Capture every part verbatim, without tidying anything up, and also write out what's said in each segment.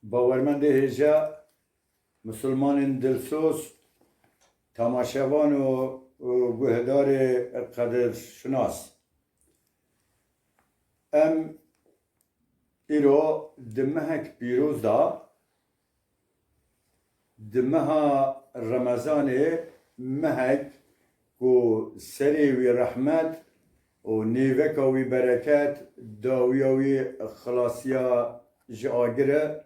Bawermendê hêja, misilmanên dilsoz, temaşevan û, û guhdarê qedirşinas. Em îro di mehek pîroz de, di meha Remezanê, mehek ku serê wî rehmet û nêveka wî bereket, dawiya wî xilasiya ji agir e,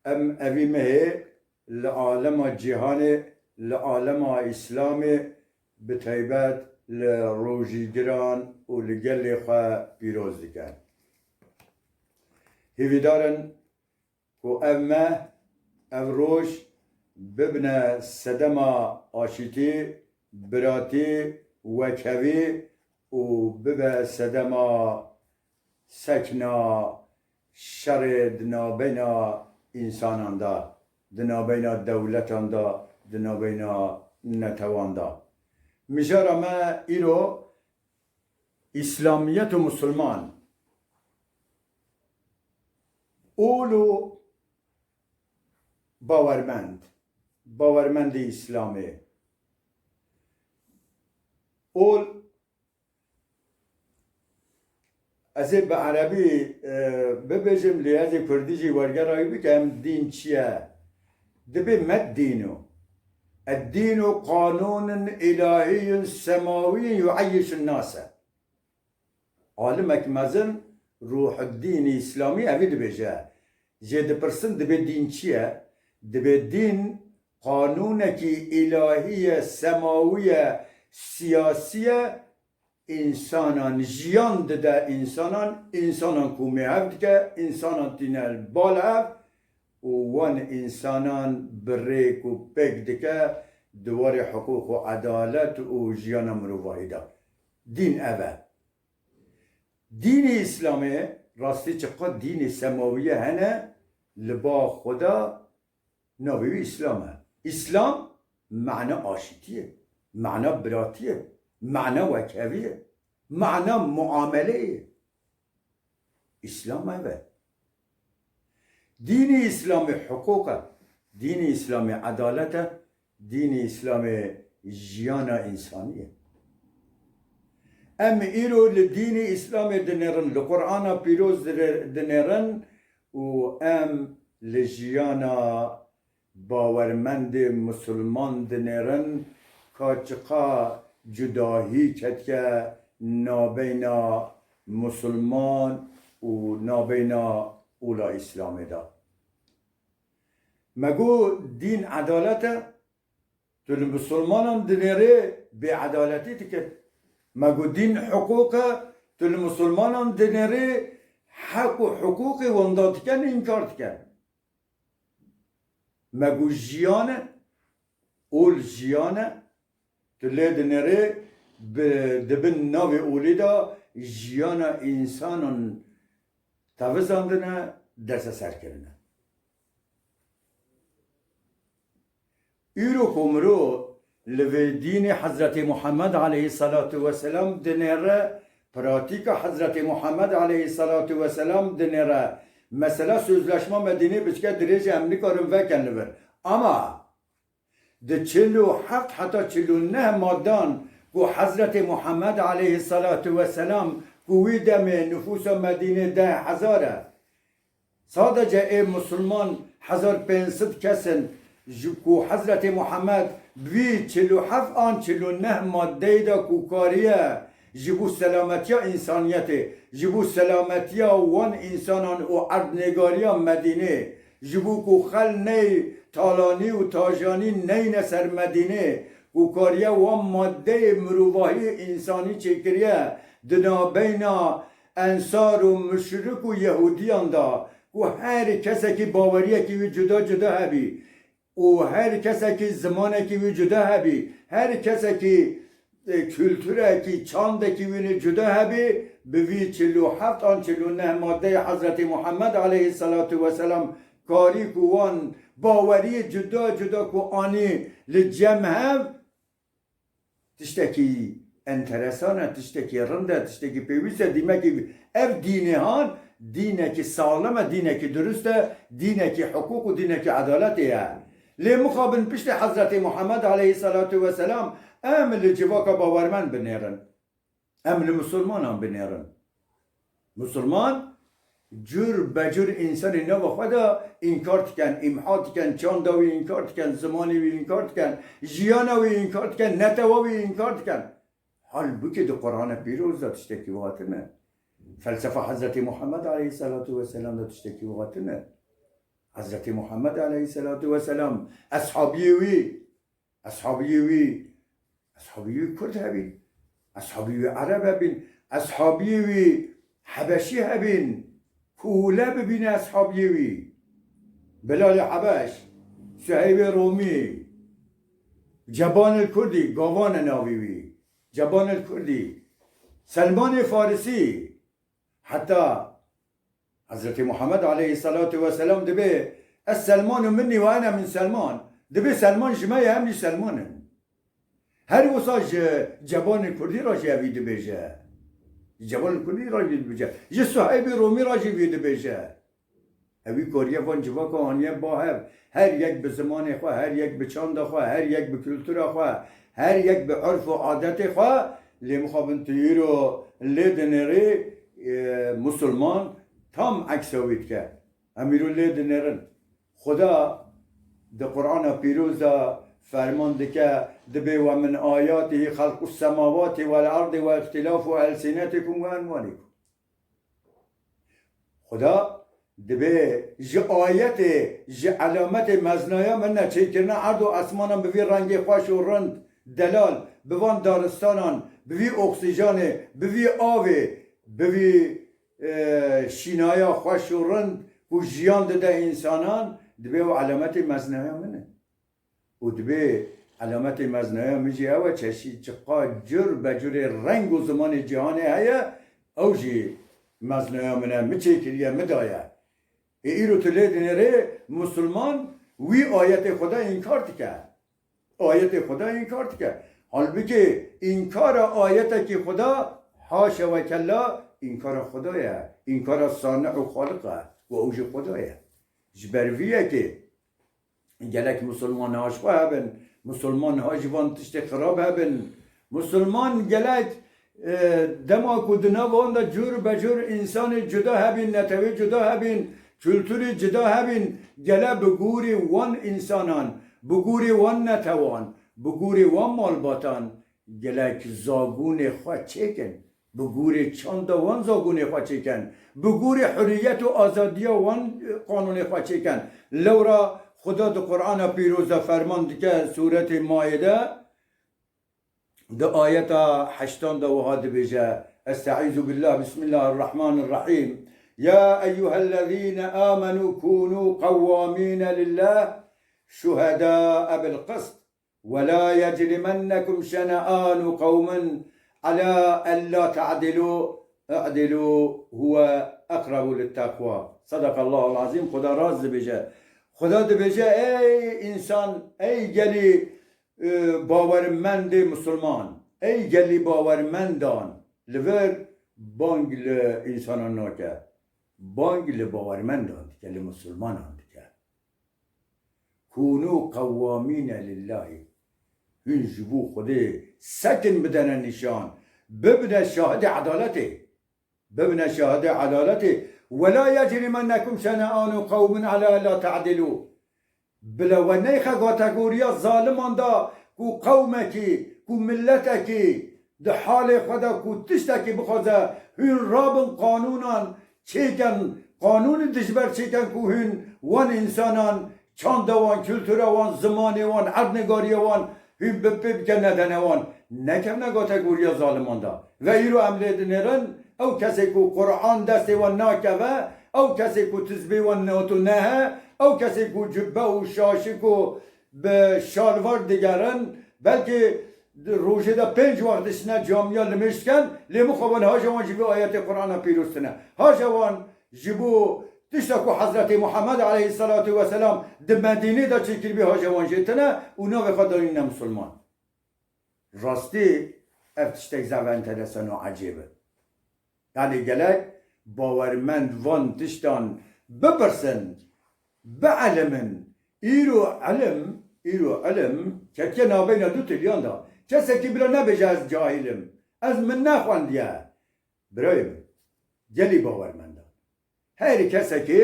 em evî mehê li alema cîhanê, li alema Îslamê, bi taybet li rojîgiran û li gelê xwe pîroz dikin. Hêvîdar in ku ev meh, ev roj bibine sedema aşîtî, biratî, wekhevî û bibe sedema sekna şerê di navbeyna însanan de, di navbeyna dewletan de, di navbeyna netewan de. Mijara me îro Îslamiyet û Musulman, ol û bawermend, bawermendê Îslamê. Ol, ez ê bi erebî, e, bibêjim, lê ez ê kurdî jî wergerayî bikim, dîn çi ye? Dibê me dîn o. Ed-dînu qanûnun îlahîyun semawîyun yueyîşun nase. Alimek mezin Ruhuddînî Îslamî evî dibêje. Jê dipirsin, dibê dîn çi ye? Dibê dîn qanûnekî îlahî ye, semawî ye, siyasî ye, însanan jiyan dide însanan, însanan komê hev dike, însanan tîne bal hev û wan însanan bi rêk û pêk dike di warê hiqûq û edalet û jiyana mirovahî de. Dîn ev e. Dînê Îslamê, rastî çiqa dînê semawî ye hene, li ba Xweda navê wî Îslam e. Îslam mana aşîtî ye, mana biratî ye, mana wekhevî ye, mana muameleyê ye. Îslam ev e. Dînê Îslamê hiqûq e, dînê Îslamê edalet e, dînê Îslamê jiyana însanî ye. Em îro li dînê Îslamê dinêrin, li Qur'ana Pîroz dire-, dinêrin û em li jiyana bawermendê misilman dinêrin ka çiqa cudahî ketike nabeyna misilman û nabeyna ola Îslamê de. Me got dîn edalet e, tu li misilmanan dinêrê bêedaletî dike. Me got dîn hiqûq e, tu li misilmanan dinêrê heq û hiqûqê wenda diken, înkar diken. Me got jiyan e, ol jiyan e, tu lê dinêrê bi, di bin navê olê de jiyana însanan tevizandine, desteser kirine. Îro ku mirov li vê dînê Hezretê Muhammed aleyhisselatu vesselam dinêre, pratîka Hezretê Muhammed aleyhisselatu vesselam dinêre, mesela sözleşma Medînê biçike dirêj e, em nikarin vekin li vir. Ama di çil û heft heta çil û neh maddan ku Hezretê Muhammed aleyhisselatu vesselam, ku wî demê nifûsa Medînê deh hezar e, sadece ê misilman hezar pênc sed kes in, ji ku Hezretê Muhammed bi vî çil û heft an çil û neh maddeyê de ku kariye ji bo selametiya însaniyetê, ji bo selametiya wan însanan û erdnêgariya Medînê, ji bo ku xel ney talanî û tajanî neyne ser Medînê, ku kariye wan maddeyê mirovahiyê însanî çêkiriye, di navbeyna ensar û muşrik û yehûdiyan de, ku her kesekî baweriyekî wî cuda cuda hebî û her kesekî zimanekî wî cuda hebî, her kesekî, e, kulturekî, çandekî wî cuda hebî, bi vî çil û heft an çil û neh maddeyê Hezretê Muhammed aleyhisselatu vesselam karî ku wan baweriyê cuda cuda ku anî li cem hev, tiştekî enteresan e, tiştekî rind e, tiştekî pêwîst e. Dîmekî ev dînê han, dînekî saxlem e, dînekî dirust e, dînekî hiqûq û dînekî edaletê ye. Lê mixabin piştî Hezretê Muhammed aleyhisselatu vesselam em li civaka bawermend binêrin. Em li misilmanan binêrin. Misilman cur be cur însanê nava xwe de înkar dikin, îmha dikin, çanda wî înkar dikin, zimanê wî înkar dikin, jiyana wî înkar dikin, netewa wî înkar dikin. Halbûkî di Qur'ana Pîroz de tiştekî wiha tune. Felsefa Hezretî Muhammed aleyhisselatu vesselam de tiştekî wiha tune. Hezretî Muhammed aleyhisselatu vesselam, eshabiyê wî, eshabiyê wî, eshabiyê wî Kurd hebîn, eshabiyê wî Ereb hebîn, eshabiyê wî Hebeşî hebîn, ku hûle bibîne eshabiyê wî. Bilalê Hebeş, Suheybê Romî, Cebanil Kurdî, gavan e navê wî. Cebanil Kurdî, Selmanê Farisî, heta Hezretî Muhammed aleyhisselatu vesselam dibê, "Ez Selman û minni ve ene min Selman." Dibê Selman ji me ye, em jî Selman in. Her wisa ji Cebanê Kurdî re jî evî dibêje. Ji Cebanê Kurdî re jî dibêje. Ji Suheybê Romî re jî vî dibêje. Ewî kariye van civaka aniye ba hev. Her yek bi zimanê xwe, her yek bi çanda xwe, her yek bi kultura xwe, her yek bi urf û adetê xwe, lê mixabin tu îro lê dinêrî, e, musulman tam eksa wî dike. Em îro lê dinêrin. Xuda di Qur'ana Pîroz de ferman dike, dibê, "Ve min ayatihi xelqus semawati vel ardi ve ihtilafu elsinetikum ve envanikum." Xuda dibê ji ayetê, ji elametê meznaya min e çêkirina erd û esmanan bi vî rengê xweş û rind, delal, bi van daristanan, bi vî oksîjanê, bi vî avê, bi vî, e, şînaya xweş û rind ku jiyan dide însanan, dibê ew elametê meznaya min e. Û dibê elametê meznaya min jî ew e, çeşî çiqa cur be curê reng û zimanê cîhanê heye, ew jî meznaya min e, min çêkiriye, min daye. Ê îro tu lê dinêrê, musulman wî ayetê Xweda înkar dike. Ayetê Xweda înkar dike. Halbikê înkara ayetekî Xweda, haşa ve kella, înkara Xweda ye. Înkara Sani û Xaliq e. Û ew jî Xweda ye. Ji ber vî yekê, Gelek musulman niha ji xwe hebin, musulman niha ji van tiştê xirab hebin. Musulman gelek, e, dema ku di nav wan de cur be cur însanê cuda hebin, netewê cuda hebin, kulturê cuda hebin, gele bi gorî wan însanan, bi gorî wan netewan, bi gorî wan malbatan gelek zagûnê xwe çêkin. Bi gorî çanda wan zagûnê xwe çêkin. Bi gorî hurriyet û azadiya wan, e, qanûnê xwe çêkin. Lewra Xuda di Qur'ana Pîroz de ferman dike, Sûretê Maîde, di ayeta heştan de wiha dibêje, Estaizu billah, Bismillahirrahmanirrahîm. Ya eyyuhellezîne amenû kûnû qewwamîne lillah şuhedâe bil qist. ولا يجرمنكم شنآن قوم على ألا تعدلوا اعدلوا هو أقرب للتقوى. صدق الله العظيم. Xuda rast dibêje. Xuda dibêje, ey însan, ey gelî, e, bawermendê musulman, ey gelî bawermendan, li vir bang li însanan nake. Bang li bawermendan dike, li musulmanan dike. Kûnû qewwamîne lillahî. Hûn ji bo Xwedê sekin bidene nîşan. Bibine şahidê edaletê. Bibine şahidê edaletê. Wela yecrimennekum şene'anu qewmin ala ella te'dilû. Bila we neyxe kategoriya zaliman da ku qewmekî, ku milletekî di halê xwe de ku tiştekî bixwaze, hûn rabin qanûnan çêkin, qanûnî dijber çêkin ku hûn wan însanan, çanda wan, kultura wan, zimanê wan, erdnîgariya wan, hûn bi pê bike nedene wan, nekevne kategoriya zaliman de. Ve îro em lê dinêrin, ew kesê ku Qur'an destê wan nakeve, ew kesê ku tizbê wan nehat û nehe, ew kesê ku cubbe û şaşik û bi şalvar digerin, belkî di rojê de pênc wext dişine camiya limêj dikin, lê mixabin haja wan ji vê ayetê Qur'ana pîroz tune. Haja wan ji bo tişta ku Hezretê Muhammed aleyhisselatu vesselam di Medînê de çêkiribî haja wan jê tune û navê xwe danîne musulman. Rastî ev tiştek zaf enteresan û ecêb e. Yanî gelek bawermend van tiştan bipirsin, bielimin. Îro ilim, îro ilim ketiye navbeyna du tiliyan de. Kesekî bila nebêje ez cahil im, ez min nexwendiye. Birayê min, gelî bawermend e. Her kesekî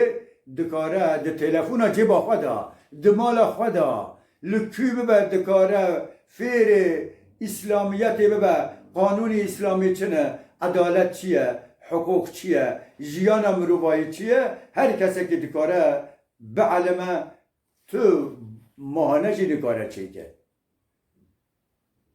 dikare di telefona cêba xwe de, di mala xwe de, li kû bibe dikare fêrê îslamiyetê bibe, qanûnê îslamî çi ne, edalet çi ye, hiqûq çi ye, jiyana mirovahî çi ye, her kesekî dikare bielime, tu mahane jî nikare çêke.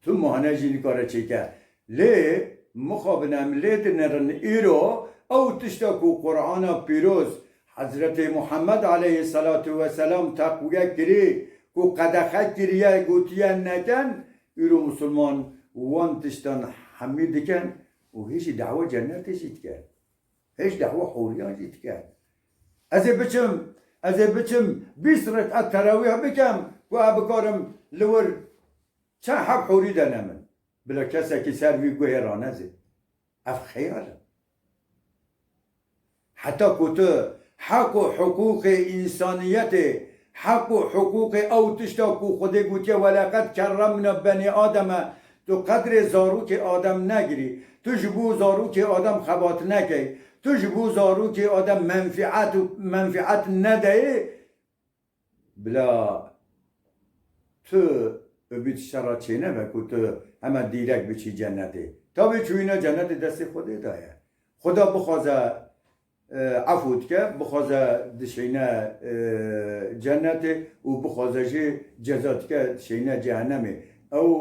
Tu mahane jî nikare çêke. Lê mixabin em lê dinerin îro ew tişta ku Qur'ana pîroz Hezretê Muhammed aleyhisselatu vesselam teqwiye kirî, ku qedexe kiriye, gotiye neken, îro musulman wan tiştan hemî diken û hê jî dawê cennetê jî diken. Hêj dehwa hûriyan jî dike. Ez ê biçim, ez ê biçim bîst rekat terawîh bikem ku ez bikarim li wir çend heb hûrî dene min. Bila kesekî ser vî guhê ranezê. Ev xeyal e. Heta ku tu heq û hiqûqê însaniyetê, heq û hiqûqê ew tişta ku Xwedê gotiye, "Weleqed kerremna benî Ademe", tu qedrê zarokê Adem negirî, tu ji bo zarokê Adem xebat nekey, tu ji bo zarokê Adem menfîet û, menfîet nedeyê, bila tu bi vî tişta re çênebe ku tu hema dîrek biçî cennetê. Tabî çûyîna cennetê destê Xwedê de ye. Xweda bixwaze, e, efû dike, bixwaze dişeyne, e, cennetê û bixwaze jî ceza dike, dişeyne cehennemê. Ew,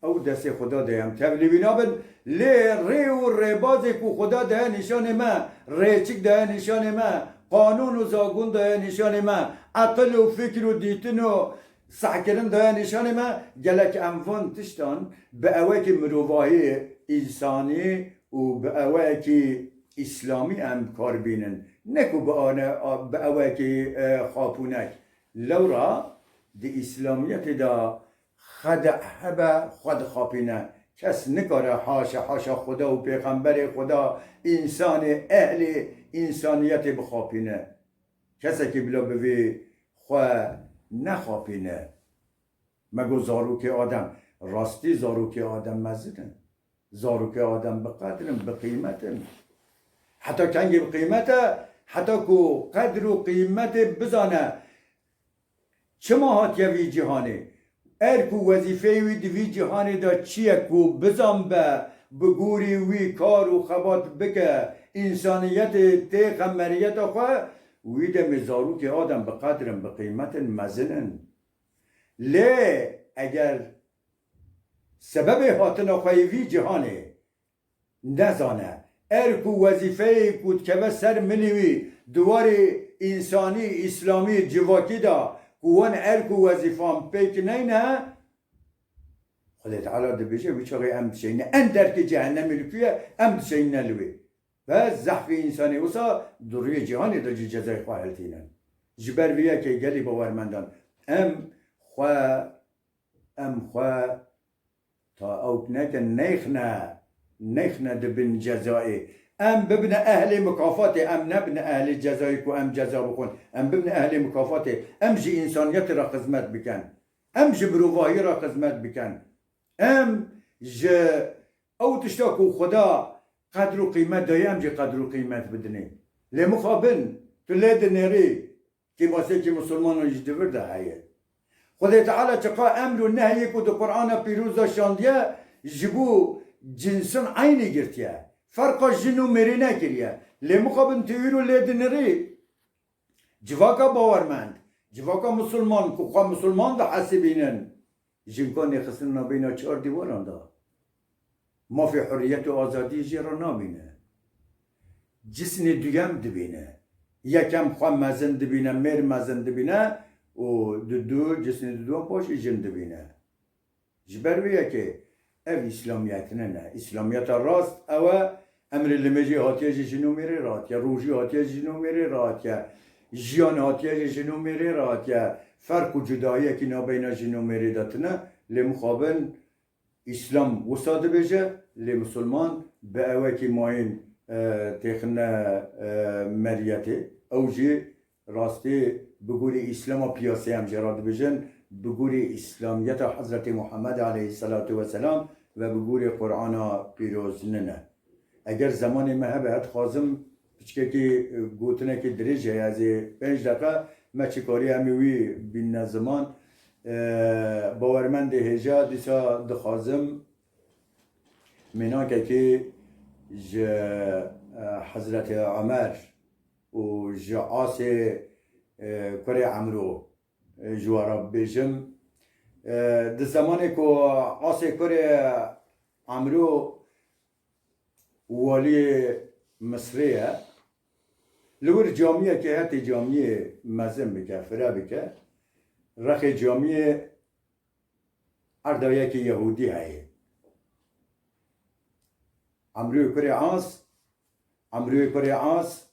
ew destê Xweda de ye. Em tevlî wî nabin. Lê rê û rêbazê ku Xweda daye nîşanê me, rêçik daye nîşanê me, qanûn û zagon daye nîşanê me, eqil û fikr û dîtin û sehkirin daye nîşanê me, gelek em van tiştan bi ewekî mirovahî, însanî û bi ewekî îslamî em kar bînin. Ne ku bi ane-, bi ewekî, e, xapûnek. Lewra di îslamiyetê de xede hebe xwe dixapîne. Kes nikare haşa haşa Xweda û pêxemberê Xweda, însanê, ehlê însaniyetê bixapîne. Kesekî bila bi vê xwe nexapîne. Me got zarokê Adem. Rastî zarokê Adem mezin in. Zarokê Adem bi qedir in, bi qîmet in. Heta kengê bi qîmet e, heta ku qedir û qîmetê bizane. Çima hatiye vî cîhanê? Erk û wezîfeyê wî di vî cîhanê de çi ye ku bizanbe, bi gorî wî kar û xebat bike, însaniyetê tê xemeriyeta xwe, wî demê zarokê Adem bi qedir in, bi qîmet in, mezin in. Lê eger sebebê hatina xwe yê vî cîhanê nezane, erk û wezîfeyê ku dikeve ser milî wî di warê însanî, îslamî, civakî de ku wan erk û wezîfan pêk neyne, Xwedê Teala dibêje, wî çaxê em dişeyne en derkê cehennemê li ku ye, em dişeyne li wê. Ve zehfê însanê wisa di rûyê cîhanê de jî cezayê xwe hiltînin. Ji ber vê yekê gelî bawermendan em xwe, em xwe ta ewk nekin, neyxne, neyxne di bin cezayê. Em bibine ehlê mikafatê, em nebine ehlê cezayê ku em ceza bixwin. Em bibine ehlê mikafatê. Em ji însaniyetê re xizmet bikin. Em ji mirovahiyê re xizmet bikin. Em ji ew tişta ku Xweda qedr û qîmet daye, em jî qedr û qîmet bidinê. Lê mixabin, tu lê dinêrî, kêmasiyekî misilmanan jî di vir de heye. Xwedê Teala çiqa emr û nehyê ku di Qur'ana Pîroz de şandiye, ji bo cinsin eynî girtiye. Ferqa jin û mêrê nekiriye. Lê mixabin tu îro lê dinirî, civaka bawermend, civaka misilman ku xwe misilman dihesibînin, jinkan nêxistin navbeyna çar dîwaran de. Mafê hurriyet û azadiyê jê re nabîne. Cisnê duyem dibîne. Yekem xwe mezin dibîne, mêr mezin dibîne û di du, cisnê di duyan paşî jin dibîne. Ji ber vê yekê ev îslamiyet nine. Îslamiyeta rast ew e, emrê limêjê hatiye ji jin û mêrê re hatiye, rojî hatiye ji jin û mêrê re hatiye, jiyan hatiye ji jin û mêrê re hatiye. Ferq û cudahiyekî nabeyna jin û mêrê de tine, lê mixabin Îslam wisa dibêje, lê misilman bi ewekî mayîn e, têxine, e, meriyetê. Ew jî rastî bi gorî Îslama piyasê em jê re dibêjin, bi gorî Îslamiyeta Hezretê Muhammed aleyhisselatu vesselam ve bi gorî Qur'ana pîroz nine. Eger zemanê me hebe, ez dixwazim piçkekî, e, gotinekî dirêj heye, ez ê pênc deqe, me çi karî em ê wî bînine ziman. E, bawermendê hêja dîsa dixwazim mînakekî ji, e, Hezretê Omer û ji Asê, e, kurê Emro, e, ji we re bibêjim. E, di zemanê ku Asê kurê Emro waliyê Misrê ye, li wir camiyekê hetê camiyê mezin bike, fire bike, rexê camiyê erda yekê Yehûdî heye. Emrûyê kurê As, Emrûyê kurê As,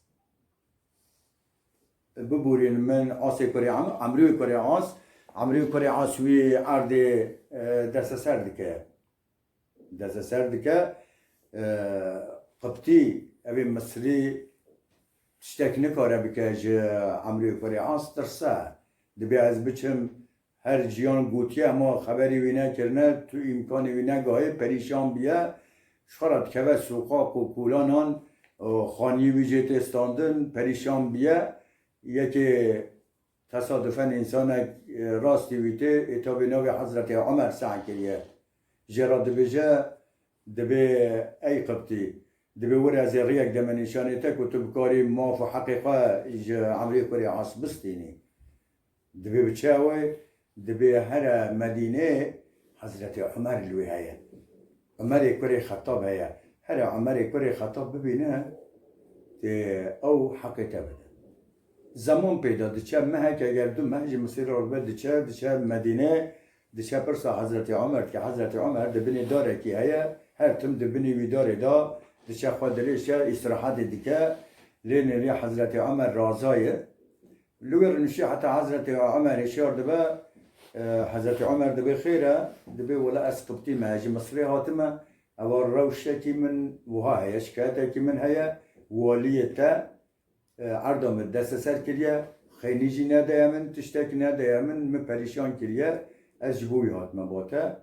biborîn min Asê kurê Em-, Emrûyê kurê As, Emrûyê kurê As wî erdê, e, desteser dike. Desteser dike, e, Qibtî, evê Misrî tiştek nikare bike ji Emrûyê kurê As, tirse. Dibê ez biçim, her ciyan gotiye, hema xeberî wî nekirine, tu îmkanê wî negahê, perîşan biye, ji xwe re dikeve sûqa kokolanan, e, xaniyê wî jê tê standin, perîşan biye. Yekê tesadufen însanek, e, rastî wî tê, ê tabî navê Hezretê Omer seh kiriye. Jê re dibêje, dibê ey Qibtî, dibê were ez ê riyek deme nîşanê te ku tu bikarî maf û heqê xwe ji Emrê kurê As bistînî. Dibê bi çi ew ê? Dibê here Medînê Hezretê Omer li wê heye. Omerê kurê Xettab heye. Here Omerê kurê Xettab bibîne, tê ew heqê te bide. Zeman pê de diçe, mehek eger du meh ji Misir re dibe diçe, diçe Medînê, diçe pirsa Hezretê Omer dike. Hezretê Omer di binê darekî heye, her tim di binê wî darê de diçe xwe dirêj ke, îstirahetê dike. Lê nêrî Hezretê Omer razaye. Li wê rûniştê heta Hezretê Omer hişyar dibe, e, Hezretê Omer dibê xêr e, dibê wela ez Qibtî me, ez ji Misrê hatime, eva rewşekî min wiha heye, şikayetekî min heye, waliyê te, e, erda min desteser kiriye, xeynî jî nedaye min, tiştekî nedaye min, min perîşan kiriye, ez ji bo wî hatime ba te.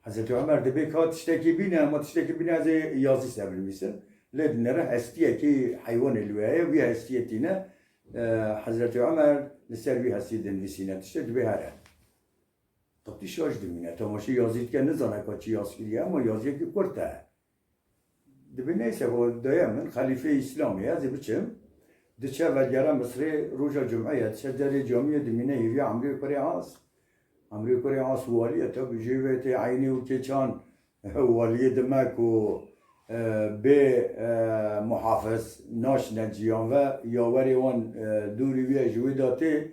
Hezretî Omer dibê ka tiştekî bîne, ema tiştekî bîne ez ê yazî ser binivîsim. Lê dinêre hestiyekî heywanê li wê heye, wî hestiyê tîne, e, Hezretî Omer li ser wî hestiyê dinivîsîne tiştek, dibê here. Qibtî şaş dimîne, temaşê yazî dike, nizane ka çi yaz kiriye, ema yaziyekî kurt e. Dibê neyse, o daye min, xelîfeyê Îslamê ye, ez ê biçim. Diçe vedigere Misrê, roja cumeyê, diçe derê camiyê dimîne hêviya Emrê kurê As. Emrê kurê As walî ye, tabi jê ve tê eynî û keçan waliyê dime ku, e, bê, e, muhafiz naşine ciyan ve, yawerê wan, e, dûrî wî ye, ji wî de tê.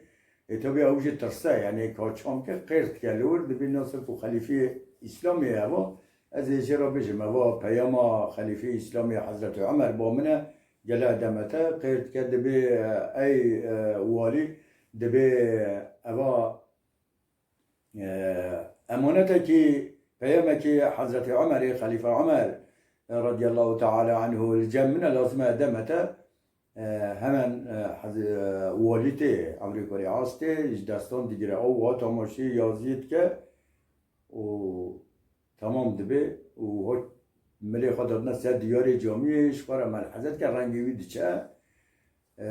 Ê, tabi ew jî tirse, yanî ka çamke qêr dike li wir, dibî nasir ku xelîfeyê Îslamê ye eva, ez ê jê re bijim, eva peyama xelîfeyê Îslamê Hezretî Omer ba min e, gele demete, qêr dike, dibê, ey, e, walî, dibê eva, e, emanetekî, peyamekî Hezretî Omerê, xelîfe Omer, e, radiyallahu teala anhu, li cem min e, lazim e demete, e, hemen, e, hez-, e, walî tê, Emrê kurê As tê, ji destan digire. Ew wiha temaşê yaziyê dike û temam dibe û hot milê xwe dadine ser diyarê camiyê, ji xwe re melheze dike, rengê wî diçe. E,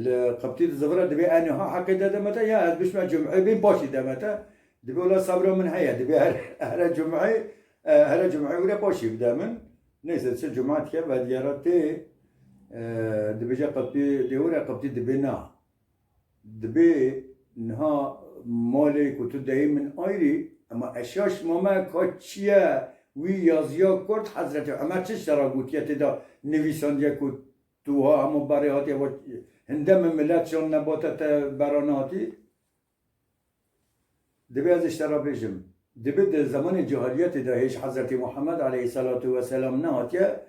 li Qibtî dizivire, dibê, e, niha heqê te demete, ya ez bişme cumê bê, paşî demete. Dibê, wela sebra min heye, dibê her, here cumê, e, here cumê wire paşî bide min. Neyse, çi cuma dike, vedigere tê, e, dibêje Qibtî, dê were Qibtî, dibê na. Dibê niha malê ku tu deyê min ayrî, ema eşya ji me ka çi ye, wî yaziya kurt Hezretî Omer çi ji te re gotiye, tê de nivîsandiye ku tu wiha hemû berê hatî, eva hinde min milet şandine ba te, te bera nehatî. Dibê ez ji te re bêjim, dibê di zemanê cahiliyetê de hêj Hezretî Muhammed aleyhisselatu vesselam nehatiye,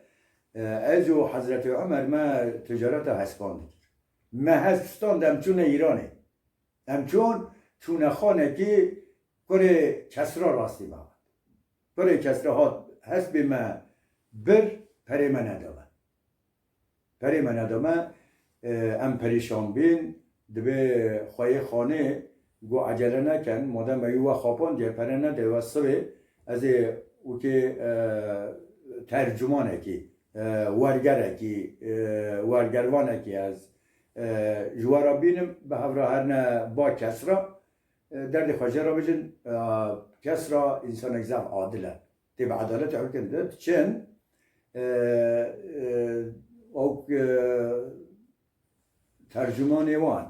e, ez û Hezretî Omer me ticareta hespan dikir. Me hesp stand, em çûne Îranê. Em çûn, çûne xanekî kurê Kesra rastî me hat. Kurê Kesra hat, hespê me bir, perê me neda me. Perê me nedame, e, em perîşan bîn, dibê xweyê xanê got, "Ecele nekin, madem me wî we xapandiye, pere nede we sibê, ez ê wekî, e, tercûmanekî, e, wergerekî, e, wergervanekî ez, e, ji we re bînim, bi hev re herne ba kes re, e, derdê xwe jê re bijin, e, kes re însanek zaf adil e." Tê bi edaletê hukm de diçin, e, e, ew, e, tercûmanê wan,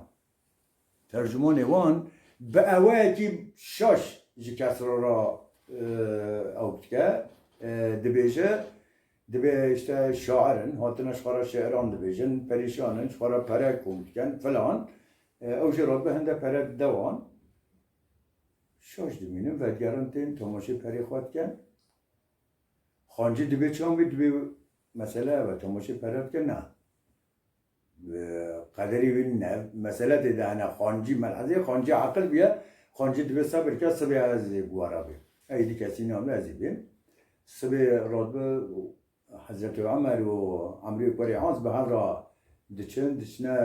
tercûmanê wan bi eweyekî şaş ji kes re re, e, ew dike, e, dibêje, dibê işte şair in, hatine ji xwe re şiiran dibêjin, perîşan in, ji xwe re pere kom dikin filan. E, ew jî re bi hinde pere dide wan. Şaş dimînin, vedigerin tên, temaşê perê xwe dikin. Xancî dibê çawan bî, dibê mesele ev e, temaşê pere dike, na. E, qederî wî ne, mesele tê de hene, xancî melhezê, xancî aqil bûye, xancî dibê sebir ke, sibê ez ê bi we re bêm. Ey di kesî name ez ê bêm. Sibê radibe Hezretî Omer û Emrê Kurê As bi hev re diçin, diçine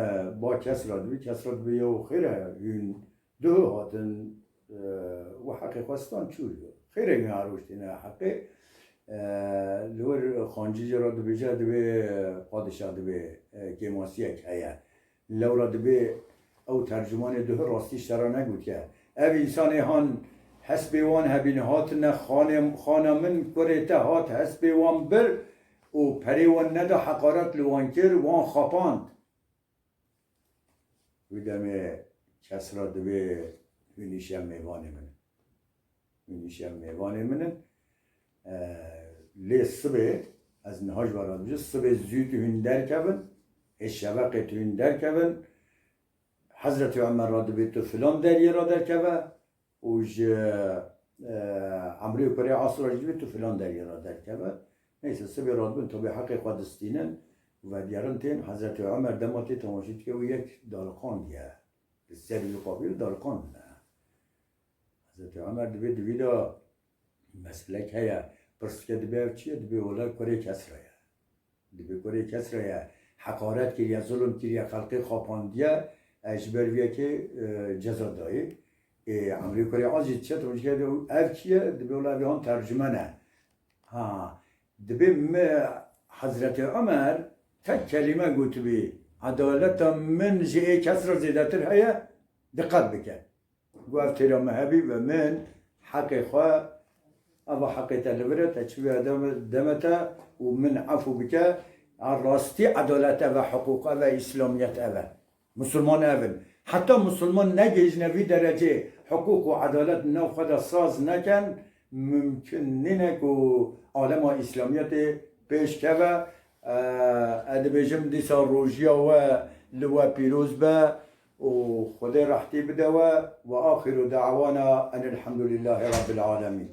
ba kes re dibê, kes re dibê, "Yew xêr e, hûn duh hatin, e, we heqê xwe stan çû. Xêr e, hûn her roj têne heqê." E, li wir xancî jê re dibêje, dibê, "Padişah, dibê, e, kêmasiyek heye." Lewra dibê ew tercûmanê duh rastî ji te re negotiye. Ev însanê han hespê wan hebîn hatine xanê, xana min, kurê te hat hespê wan bir û perê wan neda, heqaret li wan kir, wan xapand. Wî demê kes re dibê, "Hûn îşev mêvanê min in." Hûn îşev mêvanê min in. E, lê sibê, ez niha ji we re dibêjim, sibê zû hûn derkevin, ê şeveqê hûn derkevin. Hezretî Omer re dibê tu filan deriyê re derkeve û ji, e, Emrê Kurê As re jî dibê tu filan deriyê re derkeve. Neyse, sibê re dibin, tabî heqê xwe distînin û vedigerin tên. Hezretî Omer dema tê temaşe dike, wî yek daliqandiye. Li ser wî qafiyê daliqandine. Hezretî Omer dibê di vî de meselek heye. Pirs dike, dibê ev çi ye? Dibê wela kurê kes re ye. Dibê kurê kes re ye. Heqaret kiriye, zulm kiriye, xelkê xapandiye. E, ji ber vê yekê, e, ceza dayê. Ê, Emrê Kurê Az jî diçe, tu dibê ev çi ye? Dibê wela vê han tercüme ne. Ha, dibê me Hezretî Omer tek kelîme gotibî, "Edaleta min ji ê kes re zêdetir heye, diqet bike." Got, "Ev têra me hebî ve min heqê xwe, eva heqê te li vir e, te çi vê deme, deme te û min efû bike, a rastî edalet ev e, hiqûq ev e, îslamiyet ev e." Musulman ev in. Heta musulman negihîjine vî derecê hiqûq û edalet nav xwe de saz nekin, mumkin nîne ku alema îslamiyetê pêş keve. E, ez dibêjim dîsa rojiya we li we pîroz be û Xwedê rehtî bide we. Ve axiru dawana enilhamdulillahî rabbil alemîn.